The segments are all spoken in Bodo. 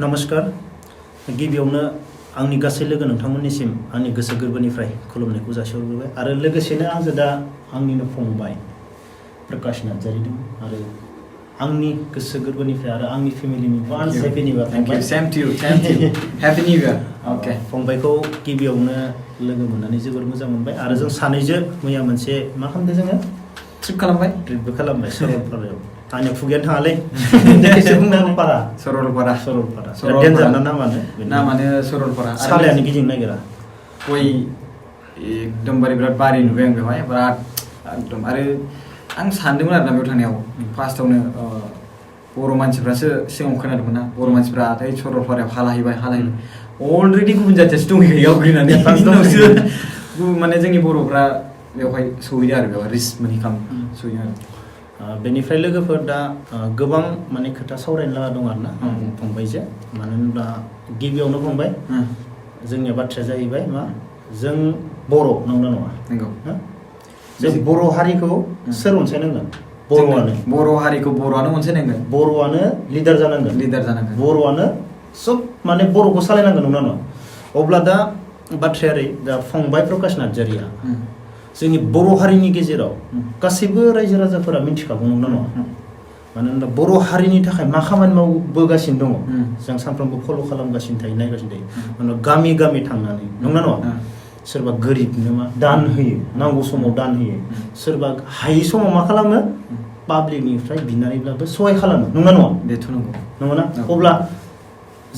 नमस्कार गिबियावनो आंनि गासै लोगो नोंथांमोननिसिम आंनि गोसो गोरबोनिफ्राय खुलुमनायखौ जासिहरबाय आरो लोगोसेनो आंजों दा आंनिनो फंबाय प्रकाश नार्जारी दं आरो आंनि गोसो गोरबोनिफ्राय आरो आंनि फेमिलिनि वान्स हेपि निउ इयार फंबाय same to you happy new year okay फंबायखौ गिबियावनो लोगो मोननानै जोबोर मोजां मोनबाय आरो जों सानैजों मैया मोनसे मा खालामदों जोङो ट्रिपबो खालामबाय सरलपारायाव आंनि खुगायानो थाङालै एसे बुंनांगौ पारा सरलपारा डेन्जार ना नामानो सरलपारा सालायानो गिदिंनो नागिरा गय एकदमबारे बिराद बारि नुबाय आं बेवहाय बिराद एकदम आरो आं सानदोंमोन आरोना बेयाव थांनायाव फार्स्टआवनो बर' मानसिफ्रासो सिगाङाव खोनादोंमोन ना बर' मानसिफ्रा आथाय सरलपारायाव हालाहैबाय अलरेडि गुबुन जाथियासो दंहैखायो आवग्रिनानै उनावसो माने जोंनि बर'फ्रा बेवहाय सहैदों आरो बेवहाय रिच मोनहैखाम सहैदों आरो बेनिफ्राय लोगोफोर दा गोबां माने खोथा सावरायनो लागा दं आरोना फंबायजों मानो होनब्ला गिबियावनो फंबाय जोंनिया बाथ्राया जाहैबाय मा जों बर' नंगौना नङा नंगौ जों बर' हारिखौ सोर अनसायनांगोन बर' हारिखौ बर'आनो अनसायनांगोन बर'आनो लिडार जानांगोन बर'आनो सब माने बर'खौ सालायनांगोन नंगौना नङा अब्ला दा बाथ्राया ओरै दा फंबाय प्रकाश नार्जारीया जोंनि बर' हारिनि गेजेराव गासैबो रायजो राजाफोरा मिथिखागौ नंगौना नङा मानो होनब्ला बर' हारिनि थाखाय मा खामानि मावबोगासिनो दङ जों सानफ्रोमबो फल' खालामगासिनो थायो नायगासिनो थायो गामि गामि थांनानै नंगौना नङा सोरबा गोरिबनो मा दान होयो नांगौ समाव दान होयो सोरबा हायै समाव मा खालामो पाब्लिकनिफ्राय बिनानैब्लाबो सहाय खालामो नंगौना नङा बेथ' नंगौना अब्ला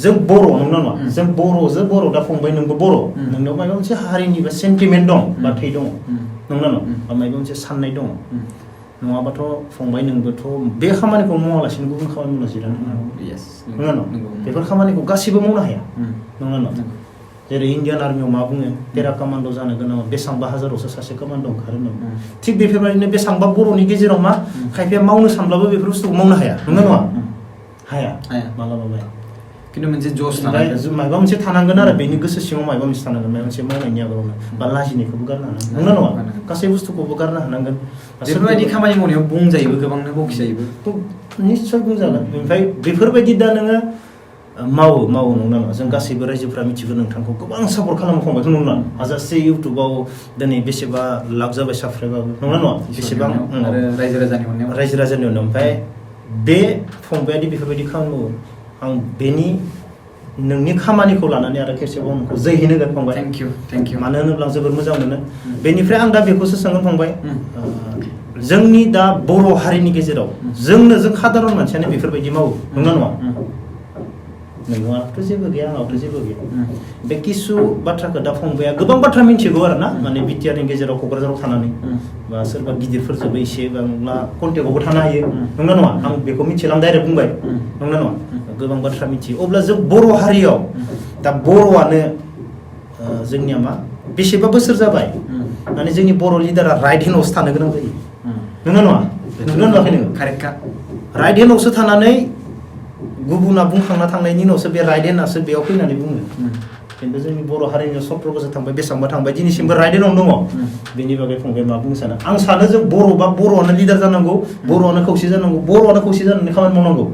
जों बर' नंगौना नङा जों बर' दा फंबाय नोंबो बर' नोंनाव माबा मोनसे हारिनि बा सेन्टिमेन्ट दं बा थै दङ नंगौना नङा बा माबा मोनसे साननाय दङ नङाबाथ' फंबाय नोंबोथ' बे खामानिखौ मावालासिनो गुबुन खामानि मावना जिरायनो नंगौना नङा बेफोर खामानिखौ गासैबो मावनो हाया नंगौना नङा जेरै इण्डियान आर्मियाव मा बुङो पेरा कामान्ड' जानो गोनां बेसेबांबा हाजारावसो सासे कामान्ड' ओंखारो होनना थिग बेफोरबायदिनो बेसेबांबा बर'नि गेजेराव मा खायफाया मावनो सानब्लाबो बेफोर बुस्थुखौ मावनो हाया नंगौना नङा हाया मालाबा खिन्थु मोनसे जस माबा मोनसे थानांगोन आरो बेनि गोसो सिङाव माबा मोनसे थानांगोन माबा मोनसे मावनायनि आगोलावनो बा लाजिनायखौबो गारनो हानांगोन नंगौना नङा गासै बुस्थुखौबो गारनो हानांगोन बेफोरबायदि खामानि मावनायाव बुंजायोबो गोबांनो बखिजायोबो निस्सय बुंजागोन ओमफ्राय बेफोरबायदि दा नोङो मावो नंगौना नङा जों गासैबो रायजोफ्रा मिथिगौ नोंथांखौ गोबां सापर्ट खालामो फंबायखौ नंगौना हाजारसे इउटुबाव दिनै बेसेबा लाख जाबाय साबस्क्राइबाबो नंगौना नङा बेसेबां आरो रायजो राजानि अननायाव ओमफ्राय बे फंबायादि बेफोरबायदि खामानि मावो आं बेनि नोंनि खामानिखौ लानानै आरो खेबसेबाव नोंखौ जै होनो होगोन फंबाय थेंक इउ मानो होनोब्ला आं जोबोर मोजां मोनो बेनिफ्राय आं दा बेखौसो सोंगोन फंबाय जोंनि दा बर' हारिनि गेजेराव जों सादारन मानसियानो बेफोरबायदि मावो नंगौना नङा नोंहाथ' जेबो गैया आंहाथ' जेबो गैया बे किसु बाथ्राखौ दा फंबाया गोबां बाथ्रा मिथिगौ आरो ना माने बिटिआरनि गेजेराव क'क्राझाराव थानानै बा सोरबा गिदिरफोरजोंबो एसे बांला कन्टेक्टआवबो थानो हायो नंगौना नङा आं बेखौ मिथिला आं डाइरेक्ट बुंबाय नंगौना नङा गोबां बाथ्रा मिथियो अब्ला जों बर' हारियाव दा बर'आनो जोंनिया मा बेसेबा बोसोर जाबाय माने जोंनि बर' लिडारा राइट हेन्डआवसो थानो गोनां जायो नंगौना नङा नुवाखै नोङो कारेक्टखा राइट हेन्डआवसो थानानै गुबुना बुंखांना थांनायनि उनावसो बे राइट हेन्डआसो बेयाव फैनानै बुङो खिन्थु जोंनि बर' हारिनि 17 बोसोर थांबाय बेसेबांबा थांबाय दिनैसिमबो राइट हेन्डआवनो दङ बेनि बागै फंबाय मा बुंनो सानो आं सानो जों बर'आनो लिडार जानांगौ बर'आनो खौसे जानांगौ बर'आनो खौसे जानानै खामानि मावनांगौ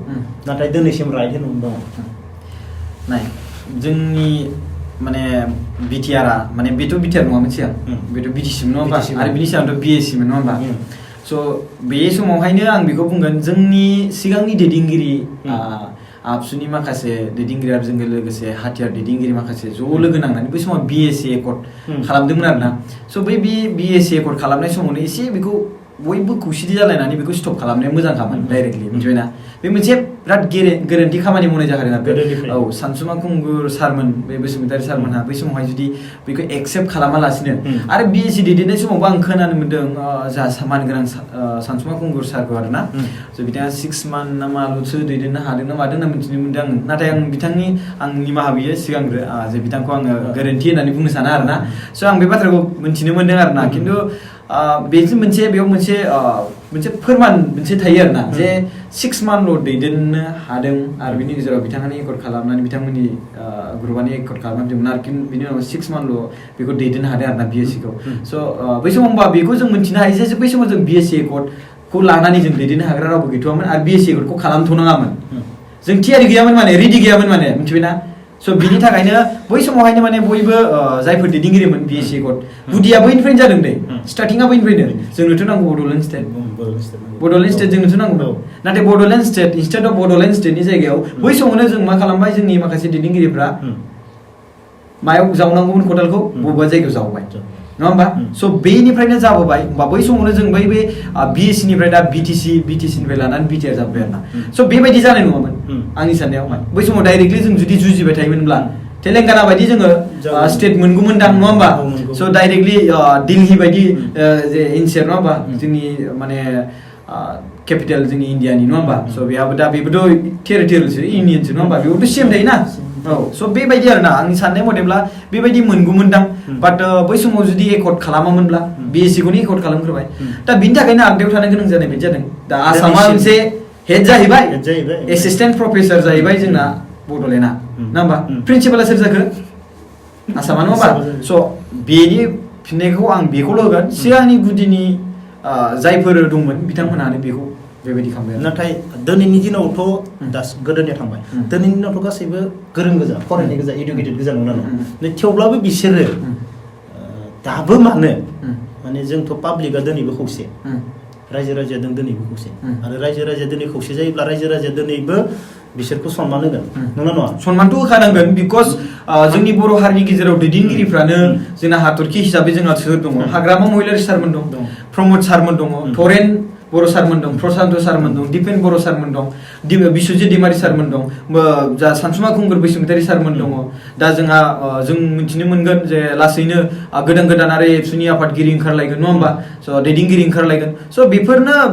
नाथाय दिनैसिम राइट हेन्डआवनो दङ नाय जोंनि माने बिटिआरआ माने बेथ' बिटिआर नङामोन सिगां बेथ' बिटिसिमोन नङा होमबा आरो बिनि सिगांथ' बिएसिमोन नङा होमबा स' बे समावहायनो आं बेखौ बुंगोन जोंनि सिगांनि दैदेनगिरि आबसुनि माखासे दैदेनगिरि आरो जोंजों लोगोसे हाथियार दैदेनगिरि माखासे ज' लोगो नांनानै बै समाव बिएसि एकर्ड खालामदोंमोन आरोना स' बै बिएसि एकर्ड खालामनाय समावनो एसे बेखौ बयबो खौसेथि जालायनानै बेखौ स्टप खालामनाया मोजांखामोन डाइरेक्टलि मिथिबायना बे मोनसे बिराद गोरोन्थि खामानि मावनाय जादों आरो औ सानसुमा खुंगुर सारमोन बे बसुमतारी सारमोनहा बै समावहाय जुदि बेखौ एक्सेप्ट खालामालासिनो आरो बिएसि दैदेननाय समावबो आं खोनानो मोन्दों जा मानगोनां सानसुमा खुंगुर सारखौ आरोना स' बिथाङा 6 मान्थ ना माल'सो दैदेननो हादों ना मादों होनना मिथिनो मोन्दों आङो नाथाय आं निमाहा बियो सिगांग्रो जे बिथांखौ आङो गोरोन्थि होननानै बुंनो साना आरोना स' आं बे बाथ्राखौ मिथिनो मोन्दों आरोना खिन्थु बेयाव मोनसे फोरमान मोनसे थायो आरोना जे 6 मान्थल' दैदेननो हादों आरो बिनि गेजेराव बिथाङानो एकर्ड खालामनानै बिथांमोननि ग्रुपआनो एकर्ड खालामदोंमोन आरो बिनि उनाव 6 मान्थल' बेखौ दैदेननो हादों आरोना बिएससिखौ स' बै समाव होमबा बेखौ जों मिन्थिनो हायो जे बै समाव जों बिएससि एकर्डखौ लानानै जों दैदेननो हाग्रा रावबो गैथ'वामोन आरो बिएससि एकर्डखौ खालामथ'नाङामोन जों थियारि गैयामोन माने रेडि गैयामोन माने मिथिबायना स' बिनि थाखायनो बै समावहायनो माने बयबो जायफोर दैदेनगिरिमोन BSc कड गुदिया बैनिफ्रायनो जादों दे स्टार्टिंआ बैनिफ्रायनो जोंनोथ' नांगौ बड'लेण्ड स्टेट जोंनोथ' नांगौ नाथाय Bodoland state instead of Bodoland स्टेटनि जायगायाव बै समावनो जों मा खालामबाय जोंनि माखासे दैदेनगिरिफ्रा मायाव जावनांगौमोन खदालखौ बबेबा जायगायाव जावबाय नङा होमबा स' बेनिफ्रायनो जाबोबाय होमबा बै समावनो जों बै BSc निफ्राय दा BTC निफ्राय लानानै BTR जाबोबाय आरोना स' बेबायदि जानाय नङामोन आंनि साननायाव बै समाव डाइरेक्टलि जों जुदि जुजिबाय थायोमोनब्ला तेलेंगाना बायदि जोङो स्टेट मोनगौमोनदां नङा होमबा स' डाइरेक्टलि दिल्ली बायदि जे एनसिआर नङा होमबा जोंनि माने केपिटेल जोंनि इन्डियानि नङा होमबा स' बेहाबो दा बेबोथ' टेरिटरियेलसो इउनियनसो नङा होमबा बेबोथ' सेम थायोना औ स' बेबायदि आरोना आंनि साननाय मथेब्ला बेबायदि मोनगौमोनदां बाट बै समाव जुदि एकर्ड खालामामोनब्ला BSc खौनो एकर्ड खालामग्रोबाय दा बिनि थाखायनो आगदायाव थानो गोनां जानाय बायदि जादों दा आसामा मोनसे हेड जाहैबाय एसिस्टेन्ट प्रफेसर जाहैबाय जोंना बड'लेण्डआ नङा होमबा प्रिन्सिपाला सोर जाखो आसामा नङा होमबा स' बेनि फिननायखौ आं बेखौल' होगोन सिगांनि गुदिनि जायफोर दंमोन बिथांमोनहानो बेखौ बेबायदि खालामबाय नाथाय दिनैनि दिनावथ' दा गोदोनिया थांबाय दिनैनि दिनावथ' गासैबो गोरों गोजा फरायनाय गोजा इडुकेटेड गोजा नङा थेवब्लाबो बिसोरो दाबो माने जोंथ' पाब्लिकआ दिनैबो खौसे रायजो राजाया दिनैबो खौसे आरो रायजो राजाया दिनै खौसे जायोब्ला रायजो राजाया दिनैबो बिसोरखौ सनमान होगोन नंगौना नङा सनमानथ' होखानांगोन बिकज जोंनि बर' हारिनि गेजेराव दैदेनगिरिफ्रानो जोंना हाथरखि हिसाबै जोंहा सोर दङ हाग्रामा महिलारि सारमोन दं प्रमद सारमोन दङ थरेन बर' सारमोन दं प्रसान्त सारमोन दं दिपेन बर' सारमोन दं बिश्वजित दैमारि सारमोन दं जा सानसुमा खुंगुर बैसोमुतियारि सारमोन दङ दा जोंहा जों मिथिनो मोनगोन जे लासैनो गोदान आरो एबसुनि आफादगिरि ओंखारलायगोन नङा होमबा स' दैदेनगिरि ओंखारलायगोन स'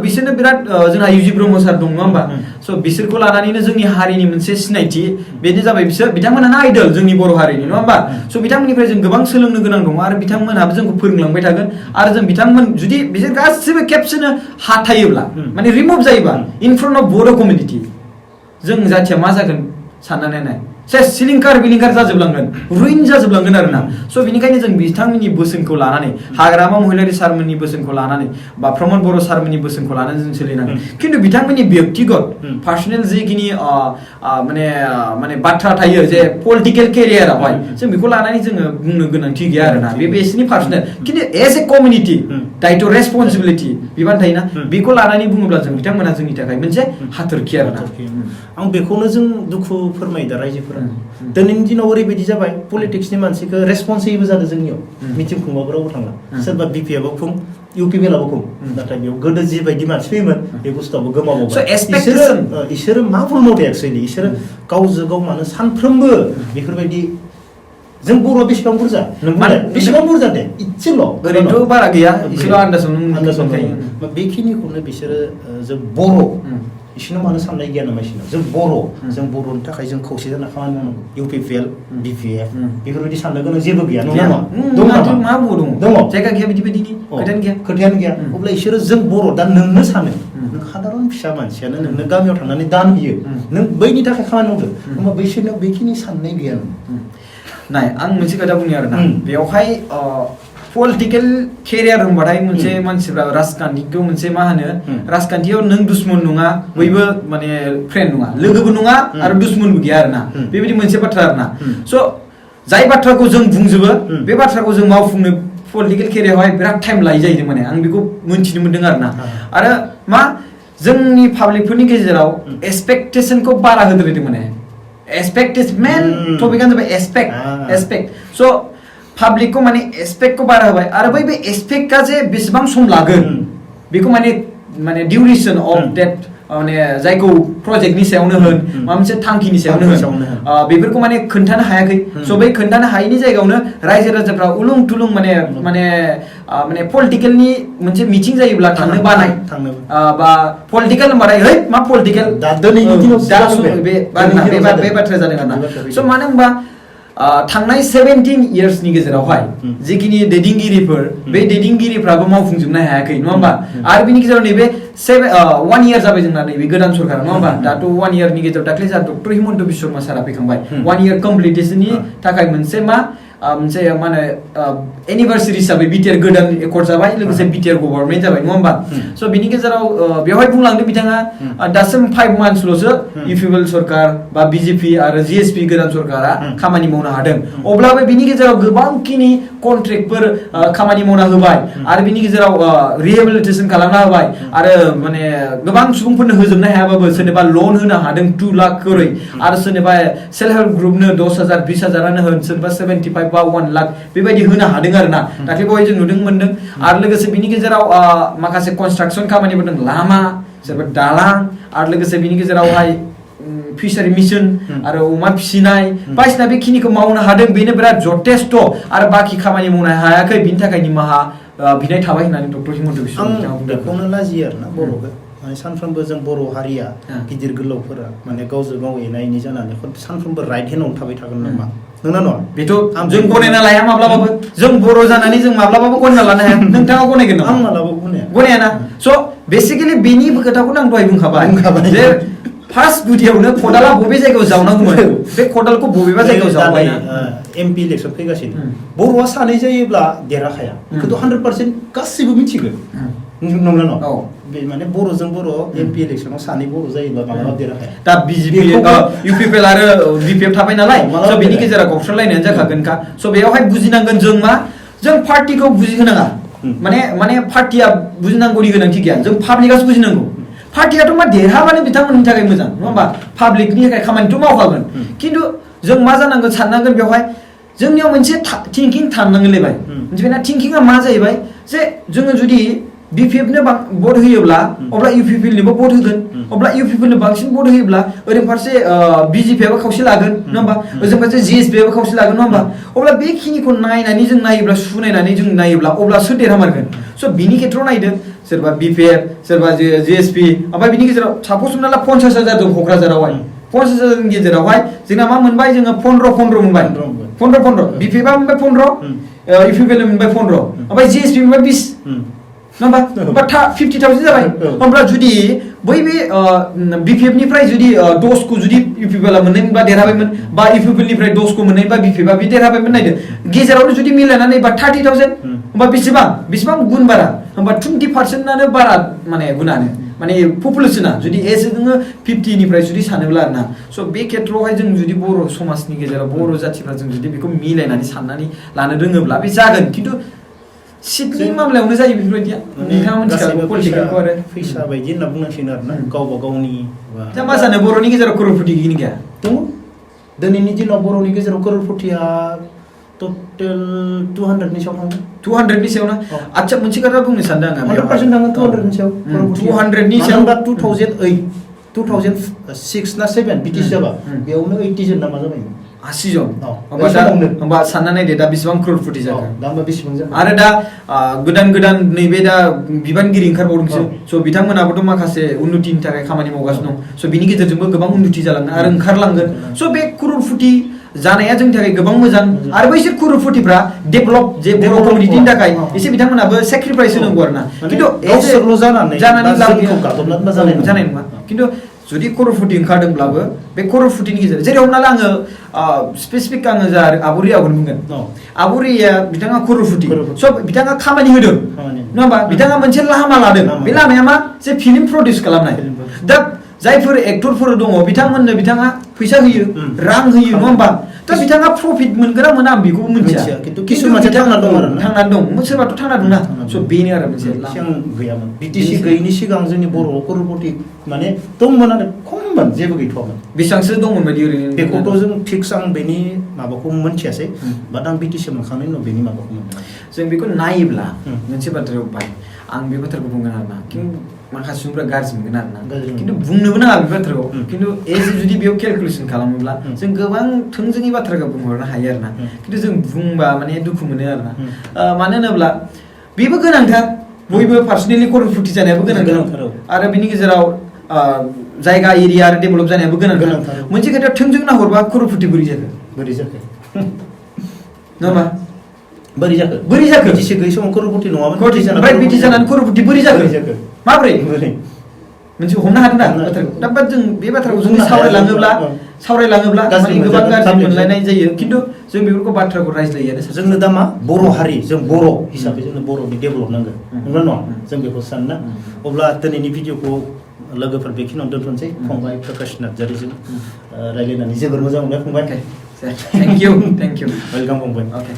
बिसोरनो बिराद जोंहा UG ब्रह्म सार दं नङा होमबा स' बिसोरखौ लानानैनो जोंनि हारिनि मोनसे सिनायथि बेनो जाबाय बिथांमोनानो आइडल जोंनि बर' हारिनि नङा होमबा स' बिथांमोननिफ्राय जों गोबां सोलोंनो गोनां दङ आरो बिथांमोनहाबो जोंखौ फोरोंलांबाय थागोन आरो जों बिथांमोन जुदि बिसोर गासिबो खेबसेनो थायोब्ला माने रिमुभ जायोबा in front of Bodo' community जों जाथिया मा जागोन साननानै नाय सिलिंखार बिलिंखार जाजोबलांगोन रुइन जाजोबलांगोन आरोना स' बेनिखायनो जों बिथांमोननि बोसोनखौ लानानै हाग्रामा महिलारि सारमोननि बोसोनखौ लानानै बा प्रमद बर' सारमोननि बोसोनखौ लानानै जों सोलिनांगोन खिन्थु बिथांमोननि व्यक्तिगत पार्सनेल जिखिनि माने बाथ्रा थायो जे पलिटिकेल केरियारावहाय जों बेखौ लानानै जोङो बुंनो गोनांथि गैया आरोना बे बिसोरनि पार्सनेल खिन्थु एज ए कमिउनिटि दायथ' रेसपन्सिबिलिटि बिबान थायोना बेखौ लानानै बुङोब्ला जों बिथांमोना जोंनि थाखाय मोनसे हाथरखि आरोना आं बेखौनो जों दुखु फोरमायदों रायजोफोरा दिनैनि दिनाव ओरैबायदि जाबाय पलिटिक्सनि मानसिखौ रेसपन्स होयोबो जादों जोंनियाव मिटिं खुंबाबो रावबो थांला सोरबा बिपिआबो खुं इउपिपिएलआबो खुं नाथाय बेयाव गोदो जिबायदि मानसि फैयोमोन बे बुस्थुआबो गोमाबाय इसोरो मा भुल मावदों एक्सुवेलि इसोरो गावजों गाव मानो सानफ्रोमबो बेफोरबायदि जों बर'आ बेसेबां बुरजा बेसेबां बुरजा दे इसेल' ओरैनोथ' बारा गैया इसेल' आन्दाजावनो बेखिनिखौनो बिसोरो जों बर' इसोरनाव मानो साननाय गैया नामा इसोरनाव जों बर'नि थाखाय जों खौसे जाना खामानि मावनांगौ इउपिपिएल बिपिएफ बेफोरबायदि साननो गोनां जेबो गैया नङा दङ जायगा गैया बिदिबायदिनि खोथायानो गैया अब्ला इसोरो जों बर' दा नोंनो सानो नों साधारन फिसा मानसियानो नोंनो गामियाव थांनानै दान होयो नों बैनि थाखाय खामानि मावदो होमबा बैसोरनाव बेखिनि साननाय गैया नाय आं मोनसे खोथा बुंनि आरोना बेवहाय पलिटिकेल केरियार होनबाथाय मोनसे मानसिफ्रा राजखान्थिखौ मोनसे मा होनो राजखान्थियाव नों दुश्मन नङा बयबो माने फ्रेन्ड नङा लोगोबो नङा आरो दुश्मनबो गैया आरोना बेबायदि मोनसे बाथ्रा आरोना स' जाय बाथ्राखौ जों बुंजोबो बे बाथ्राखौ जों मावफुंनो पलिटिकेल केरियारावहाय बिराद टाइम लायो जाहैदों माने आं बेखौ मोनथिनो मोनदों आरोना आरो मा जोंनि पाब्लिकफोरनि गेजेराव एक्सपेक्टेसनखौ बारा होद्रायदों माने एक्सपेक्टेसन मेन टपिकआनो जाबाय एक्सपेक्ट स' पाब्लिकखौ माने एक्सपेक्टखौ बारा होबाय आरो बै एक्सपेक्टआ जे बेसेबां सम लागोन बेखौ माने डिउरेसन अफ डेट माने जायखौ प्रजेक्टनि सायावनो होन माबा मोनसे थांखिनि सायावनो होन बेफोरखौ माने खोन्थानो हायाखै स' बै खोन्थानो हायैनि जायगायावनो रायजो राजाफ्रा उलुं थुलुं माने पलिटिकेलनि मोनसे मिटिं जायोब्ला थांनो बानाय बा पलिटिकेल होनबाथाय है मा पलिटिकेल बे बाथ्राया जादों आरोना स' मानो होनबा थांनाय 17 इयार्सनि गेजेरावहाय जिखिनि दैदेनगिरिफोर बे दैदेनगिरिफ्राबो मावफुंजोबनो हायाखै नङा होमबा आरो बिनि गेजेराव नैबे 1 year जाबाय जोंना नैबे गोदान सरकार नङा होमबा दाथ' 1 year नि गेजेराव दाख्लै जा डक्टर हिमन्त बिश्व शर्मा सारा फैखांबाय 1 year कमप्लिटेशननि थाखाय मोनसे मोनसे मा होनो एनिभार्सारि हिसाबै बिटिआर गोदान एकर्ड जाबाय लोगोसे बिटिआर गभर्नमेन्ट जाबाय नङा होमबा स' बिनि गेजेराव बेवहाय बुंलांदों बिथाङा दासिम 5 monthsल'सो इउपिपिएल सरकार बा बिजेपि आरो जिएसपि गोदान सरकारा खामानि मावनो हादों अब्लाबो बिनि गेजेराव गोबांखिनि कन्ट्रेक्टफोर खामानि मावना होबाय आरो बिनि गेजेराव रिहेबिलिटेसन खालामना होबाय आरो माने गोबां सुबुंफोरनो होजोबनो हायाबाबो सोरनोबा लन होनो हादों 2 लाख करै आरो सोरनोबा सेल्फ हेल्प ग्रुपनो 10,000 20,000 होन सोरबा 75 बा 1 लाख बेबायदि होनो हादों आरोना दाख्लै बावै जों नुदों मोनदों आरो लोगोसे बिनि गेजेराव माखासे कन्स्ट्राक्सन खामानिबो दं लामा सोरबा दालां आरो लोगोसे बिनि गेजेरावहाय फिसारि मिशन आरो अमा फिसिनाय बायदिसिना बेखिनिखौ मावनो हादों बेनो बिराद जथेस्थ' आरो बाखि खामानि मावनो हायाखै बिनि थाखाय निमाहा बिनाय थाबाय होननानै डक्टर हिमन्त बिश्व शर्मा आं बेखौनो लाजियो आरोना बर'खौ माने सानफ्रोमबो जों बर' हारिया गिदिर गोलावफोरा माने गावजों गाव एना एनि जानानै सानफ्रोमबो राइट हेन्डआवनो थाबाय थागोन नामा नंगौना नङा बेथ' जों गनायना लाया माब्लाबाबो जों बर' जानानै जों माब्लाबाबो गनायना लानो हाया नोंथाङा गनायगोन नामा आं मालाबाबो गनायाना स' बेसिकेलि बेनि खोथाखौनो आं दहाय बुंखाबाय जे फार्स्ट गुदियावनो खदाला बबे जायगायाव जावनांगौमोन बे खदालखौ बबेबा जायगायाव जावबाय एमपि इलेक्सन फैगासिनो बर'आ सानै जायोब्ला देरहाखाया बेखौथ' 100% गासैबो मिथिगोन नंगौना नङा बे माने बर'जों बर' एमपि इलेक्सनाव सानै बर' जायोब्ला मालाबा देरहाखाया दा बिजेपि इउपिपिएल आरो बिपिएफ थाबाय नालाय स' बेनि गेजेराव गावस्रालायनायानो जाखागोनखा स' बेयावहाय बुजिनांगोन जों पार्टिखौ बुजिहोनाङा माने पार्टिया बुजिनांगौनि गोनांथि गैया जों पाब्लिकआसो बुजिनांगौ पार्टियाथ' मा देरहाबानो बिथांमोननि थाखाय मोजां नङा होमबा पाब्लिकनि थाखाय खामानिथ' मावखागोन खिन्थु जों मा जानांगोन साननांगोन बेवहाय जोंनियाव मोनसे थिंकिं थानांगोनलायबाय मोनसे थिंकिंआ मा जाहैबाय जे जोङो जुदि बिपिएफनो भट होयोब्ला अब्ला इउपिपिएलनोबो भट होगोन अब्ला इउपिपिएलनो बांसिन भट होयोब्ला ओरै फारसे बिजेपिआबो खावसे लागोन नङा होमबा ओजों फारसे जिएसपिआबो खावसे लागोन नङा होमबा अब्ला बेखिनिखौ नायनानै जों नायोब्ला सुनायनानै जों नायोब्ला अब्ला सोर देरहामारगोन स' बिनि खेथ्रआव नायदो सोरबा बिपिएफ सोरबा जिएसपि ओमफ्राय बिनि गेजेराव सापस हमना ला 50,000 दं क'क्राझारावहाय 50,000 गेजेरावहाय जोंना मा मोनबाय जोङो 15 मोनबाय 15 बिपिएफआ मोनबाय 15 इउपिपिएल मोनबाय 15 ओमफ्राय जिएसपि मोनबाय 20 नङा होमबा 50,000 जाबाय होमब्ला जुदि बै बे बिपिएफनिफ्राय जुदि 10 को जुदि इउपिपिएलआ मोननायमोनबा देरहाबायमोन बा इउपिपिएलनिफ्राय 10 को मोननायबा बिपिएफआ बि देरहाबायमोन नायदो गेजेरावनो जुदि मिलायनानै बा 30,000 होमबा बेसेबां गुन बारा होमबा 20%आनो बारा माने गुनानो माने पपुलेसना जुदि एसे नोङो 50 निफ्राय जुदि सानोब्ला आरोना स' बे खेथ्रआवहाय जों जुदि बर' समाजनि गेजेराव बर' जाथिफ्रा जों जुदि बेखौ मिलायनानै साननानै लानो रोङोब्ला बे जागोन खिन्थु सिटनि मामलायावनो जायो बेफोरबायदिया नोंथाङा मिथिखागौ पलिटिकेलखौ आरो फैसा बायदि होनना बुंनांसिगोन आरोना गावबा गावनि दा मा सानो बर'नि गेजेराव करोड़पति गैया दङ दिनैनि दिनाव बर'नि गेजेराव करोड़पतिया टटेल 200 नि सायाव थाङो 200 नि सायाव ना आच्छा मोनसे खोथा बुंनो सानदों आं 100% थाङो 200 नि सायाव 200 नि सायाव 2006 ना 7 बिटिसि जाबा बेयावनो 80 जन नामा जाबाय 80 जन होमबा सानना नायदो दा बेसेबां करोड़पति जाखो दा होमबा बेसेबां जाखो आरो दा गोदान नैबे दा बिबानगिरि ओंखारबावदोंसो स' बिथांमोनाबोथ' माखासे उन्नतिनि थाखाय खामानि मावगासिनो दं स' बिनि गेजेरजोंबो गोबां उन्नति जालांगोन आरो ओंखारलांगोन स' बे करोड़पति जानाया जोंनि थाखाय गोबां मोजां आरो बैसोर करोड़पतिफ्रा डेभेलप जे बर' कमिउनिटिनि थाखाय एसे बिथांमोनाबो सेक्रिफाइस होनांगौ आरोना खिन्थु गावसोरल' जानानै जोंखौ गादबनानै जानाय नङा खिन्थु जुदि करोड़पति ओंखारदोंब्लाबो बे करोड़पतिनि गेजेराव जेरै हमना ला आङो स्पेसिफिक आङो जा आबुरियाखौनो बुंगोन आबुरिया बिथाङा करोड़पति स' बिथाङा खामानि होदों नङा होमबा बिथाङा मोनसे लामा लादों बे लामाया मा जे फिल्म प्रडिउस खालामनाय दा जायफोर एक्टरफोर दङ बिथांमोननो बिथाङा फैसा होयो रां होयो नङा होमबा दा बिथाङा प्रफिट मोनगोन मोना आं बेखौबो मिथिया खिन्थु किसुमानसि थांना दं आरो थांनानै दं सोरबाथ' थांना दंना स' बेनो आरो मोनसे सिगां गैयामोन बिटिसि गैयिनि सिगां जोंनि बर'आव करोड़पति माने दंमोन आरो खममोन जेबो गैथ'वामोन बेसेबांसो दंमोन बायदि ओरैनो बेखौथ' जों फिक्स आं बेनि माबाखौ मोनथियासै बाट आं बिटिसि मोनखांनायनि उनाव बेनि माबाखौ मोनदों जों बेखौ नायोब्ला मोनसे बाथ्रायाव बाय आं बे बाथ्राखौ बुंगोन आरोना खिन्थु माखासे सुबुंफ्रा गाज्रि मोनगोन आरोना खिन्थु बुंनोबो नाङा बे बाथ्राखौ खिन्थु एज जुदि बेयाव केलकुलेसन खालामोब्ला जों गोबां थोंजोङै बाथ्राखौ बुंहरनो हायो आरोना खिन्थु जों बुंबा माने दुखु मोनो आरोना मानो होनोब्ला बेबो गोनांथार बयबो पार्सनेलि करोड़पति जानायाबो गोनांथार आरो बिनि गेजेराव जायगा एरिया आरो डेभेलप जानायाबो गोनांथार मोनसे खोथा थोंजों नाहरबा करोड़पति बोरै जाखो नङा होमबा बोरै जाखो बिटिसि गैयै समाव करोड़पति नङामोन ओमफ्राय बिटि जानानै करोड़पति बोरै जाखो माबोरै बोरै मोनसे हमनो हादों ना बाथ्राखौ दा बाद जों बे बाथ्राखौ जुदि सावरायलाङोब्ला गाज्रि माने गोबां मोनजागोन, गाज्रि public मोनलायनाय जायो खिन्थु जों बेफोरखौ बाथ्राखौ रायज्लायो आरो जोंनो दा मा बर' हारि जों बर' हिसाबै जोंनो बर'नि डेभेलप नांगोन नंगौना नङा जों बेखौ सानना अब्ला दिनैनि भिडिअखौ लोगोफोर बेखिनियावनो दोनथ'नोसै फंबाय प्रकाश नार्जारिजों रायज्लायनानै जोबोर मोजां मोनबाय फंबाय थेंक इउ वेलकाम फंबाय अके